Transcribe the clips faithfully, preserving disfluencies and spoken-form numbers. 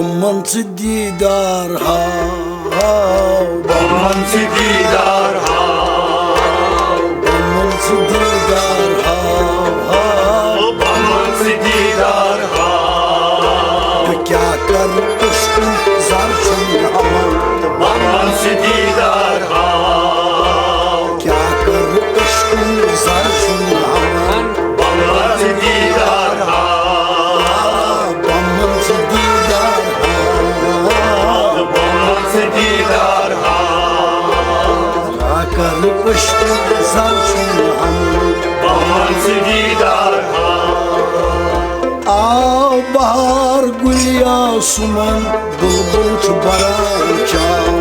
بہٕ منٛگہٕ ژٕ دیٖدار ہاو، بہٕ منٛگہٕ ژٕ دیٖدار ہاو، بہٕ منٛگہٕ ژٕ دیٖدار ہاو، ہاو۔ بہٕ منٛگہٕ ژٕ دیٖدار ہاو۔ بہٕ کیٛاہ کَرٕ عشقُک زَر چھُم ہٮ۪وان۔ بہٕ منٛگہٕ ژٕ دیٖدار ہاو۔ کیٛاہ کَرٕ عشقُک زَر چھُم ہٮ۪وان۔ بہٕ منٛگہٕ ژٕ دیٖدار ہاو۔ بہٕ منٛگہٕ ژٕ دیٖدار ہاو۔ بہٕ منٛگہٕ ژٕ دیٖدار ہاو۔ کیٛاہ کَرٕ عشقُک زَر چھُم ہٮ۪وان۔ بہٕ منٛگہٕ ژٕ دیٖدار ہاو۔ آو بہار گُلہِ آسمان، بُلبُل چھُ بَران چاو۔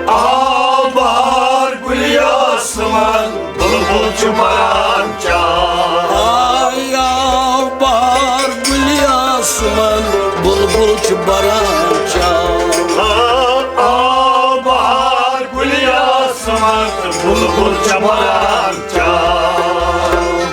آو بہار گُلہِ آسمان، بُلبُل چھُ بَران چاو۔ آے آو بہار گُلہِ آسمان، بُلبُل چھُ بَران چاو۔ آو بہار گُلہِ آسمان، بُلبُل چھُ بَران چاو۔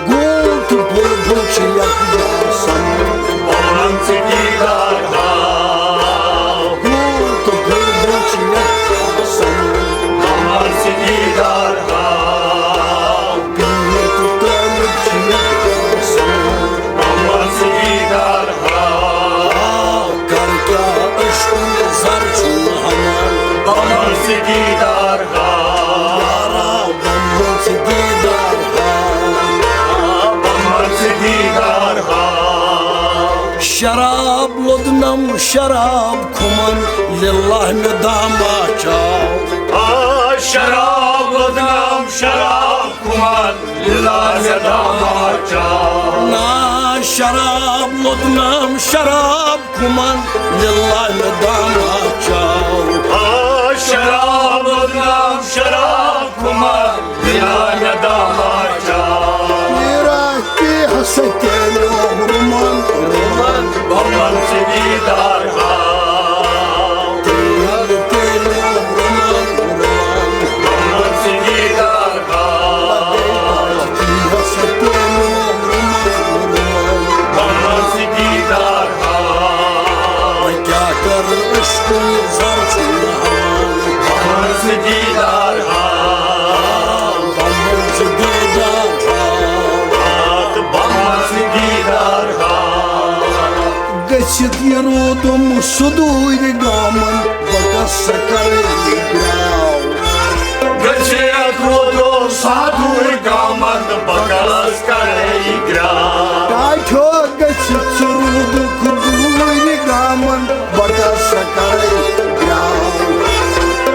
گوٗل تہٕ بُلبُل چھِ یَکجاہ سَمان۔ بہٕ منٛگہٕ ژٕ دیٖدار ہاو۔ گوٗل تہٕ بُلبُل چھِ یَکجاہ سَمان۔ بہٕ منٛگہٕ ژٕ دیٖدار ہاو۔ پیٖر تہٕ طٲلب چھِ یَکجاہ سَمان۔ بہٕ منٛگہٕ ژٕ دیٖدار ہاو۔ کَر کیٛاہ عشقُک زَر چھُم ہٮ۪وان۔ بہٕ منٛگہٕ ژٕ دیٖدار ہاو۔ یارا، بہٕ منٛگہٕ ژٕ دیٖدار ہاو۔ بہٕ منٛگہٕ ژٕ دیٖدار ہاو۔ شراب لوٚدنم شراب کھُمن، لِلہ مےٚ داما چاو۔ آ، شراب لوٚدنم شراب کھُمن، لِلہ مےٚ داما چاو۔ نا شراب لوٚدنم شراب کھُمن، لِلہ مےٚ داما چاو۔ آ، شراب لوٚدنم شراب کھُمن، لِلہ مےٚ داما چاو۔ میرا کی ہستے لوگ رُمن، رُمن۔ بہٕ منٛگہٕ ژٕ دیٖدار ہاو۔ تیل تیل رُمن، رُمن۔ بہٕ منٛگہٕ ژٕ دیٖدار ہاو۔ کی ہستے لوگ رُمن، رُمن۔ بہٕ منٛگہٕ ژٕ دیٖدار ہاو۔ کیٛاہ کَرٕ عشقُک زَر چھُم ہٮ۪وان۔ بہٕ منٛگہٕ ژٕ دیٖدار ہاو۔ بہٕ منٛگہٕ ژٕ دیٖدار ہاو۔ تہٕ بہٕ منٛگہٕ ژٕ دیٖدار ہاو۔ گٔژھِتھ یہِ روٗدُم سُدوٗرِ گامَن، بہٕ کَس سا کَرٕ یہِ گرٛاو۔ گٔژھِتھ روٗدُم سُدوٗرِ گامَن، بہٕ کَس کَرٕ یہِ گرٛاو۔ ٹاٹھیو گٔژھِتھ ژٕ روٗدُکھ دوٗرِ گامَن، بہٕ کَس سا کَرَے گرٛاو۔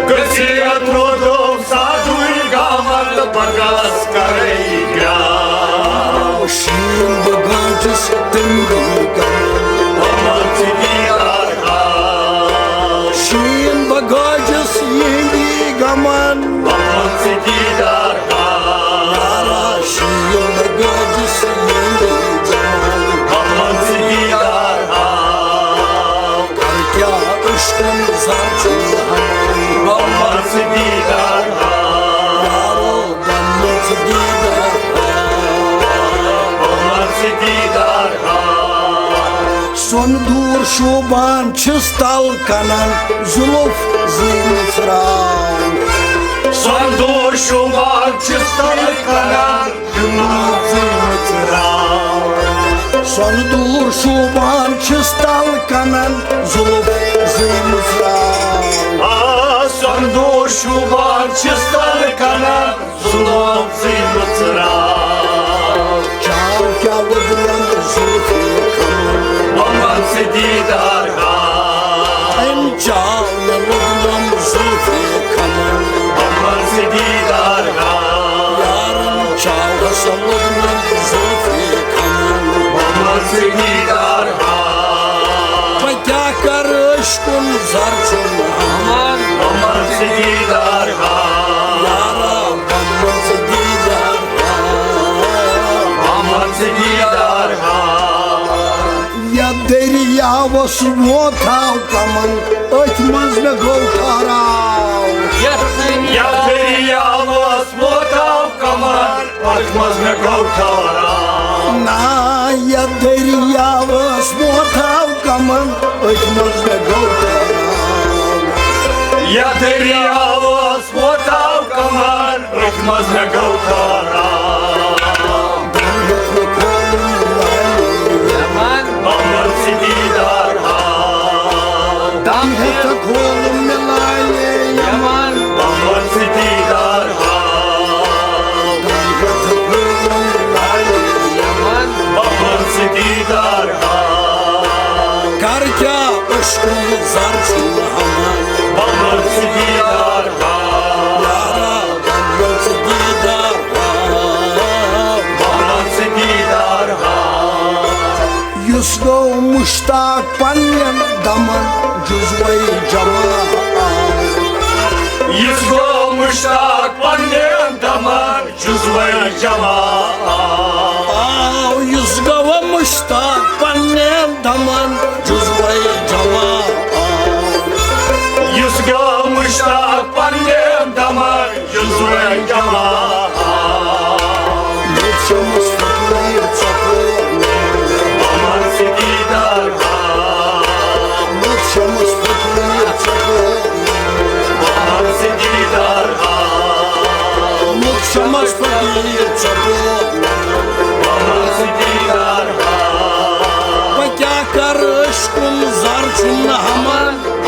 گٔژھِتھ روٗدُم سُدوٗرِ گامَن، بہٕ کَس کَرَے گرٛاو۔ شیٖن بہٕ گاجَس تٔمۍ دی غمَن۔ بہٕ منٛگہٕ ژٕ دیٖدار ہاو۔ شیٖن بہٕ گاجَس یِہِنٛدی غمَن۔ بہٕ منٛگہٕ ژٕ دیٖدار ہاو۔ یارا شیٖن بہٕ گاجَس یِہِنٛدی غمَن۔ بہٕ منٛگہٕ ژٕ دیٖدار ہاو۔ کَر کیٛاہ عشقُک زَر چھُم ہٮ۪وان۔ بہٕ منٛگہٕ ژٕ دیٖدار ہاو۔ یارو بہٕ منٛگہٕ ژٕ دیٖدار ہاو۔ بہٕ منٛگہٕ ژٕ دیٖدار ہاو۔ سۄنہٕ دوٗر شوٗبان چھِس تَل کَنَن، زُلُف زٕے مٕژراو۔ سۄنہٕ دوٗر شوٗبان چھِس تَل کَنَن، زُلُف زٕے مٕژراو۔ سۄنہٕ دوٗر شوٗبان چھِس تَل کَنَن، زُلُف زٕے مٕژراو۔ آ، سۄنہٕ دوٗر شوٗبان چھِس تَل کَنَن، زُلُف زٕے مٕژراو۔ چاو کیٛاہ وُدرن زُلفہِ کھمن۔ بہٕ منٛگہٕ ژٕ دیٖدار ہاو۔ أمۍ چاو مےٚ وُدرن زُلفہِ کھمن۔ بہٕ منٛگہٕ ژٕ دیٖدار ہاو۔ یارن چاو ہسا وُدرن زُلفہِ کھمن۔ بہٕ منٛگہٕ ژٕ دیٖدار ہاو۔ بہٕ کیٛاہ کَرٕ عشقُک زَر چھُم ہٮ۪وان۔ بہٕ منٛگہٕ ژٕ دیٖدار ہاو۔ یارا بہٕ منٛگہٕ ژٕ دیٖدار ہاو۔ بہٕ منٛگہٕ ژٕ دیٖدار ہاو۔ یَتھ دٔریاوَس ووت ہاو کَمَن، أتھۍ منٛز مےٚ گوٚو ٹھہراو۔ یَتھ دٔریاوَس ووت ہاو کَمَن، أتھۍ منٛز مےٚ گوٚو ٹھہراو۔ نا، یتھ دٔریاوس ووت آو کمن، أتھۍ منٛز مےٚ گوٚو تران۔ یتھ دٔریاوس ووت آو کمن، أتھۍ منٛز مےٚ گوٚو تران۔ دم ہیوٚت نہٕ کھولُن لالہِ، یمن بمبر سۭتی دار ہاو۔ دم ہیوٚت نہٕ کھولُن مےٚ لالہِ، یمن بمبر سۭتی دار ہاو۔ دم ہیوٚت نہٕ کھولُن لالہِ، یمن بمبر سۭتی دار ہاو۔ کر کیٛاہ عشقُن زر چھُنہٕ ہمان۔ بمبر سۭتی دار ہاو۔ یارا، بمبر سۭتی دار ہاو۔ بمبر سۭتی دار ہاو۔ یُس گوٚو مشتاق پننٮ۪ن دمن جزوے جمع آو۔ یُس گوٚو مشتاق پننٮ۪ن دمن جزوے جمع آو۔ آو، یُس گوٚو مشتاق پننٮ۪ن دمن جزوے جمع آو۔ یُس گوٚو مشتاق پننٮ۪ن دمن جزوے جمع آو۔ مُت شمس فقیٖر ژۄپور۔ بمبر سۭتی دار ہاو۔ مُت شمس فقیٖر ژۄپور۔ بمبر سۭتی دار ہاو۔ مُت شمس فقیٖر ژۄپور۔ بمبر سۭتی دار ہاو۔ بہٕ کیٛاہ کرٕ عشقُن زر چھُنہٕ ہمان۔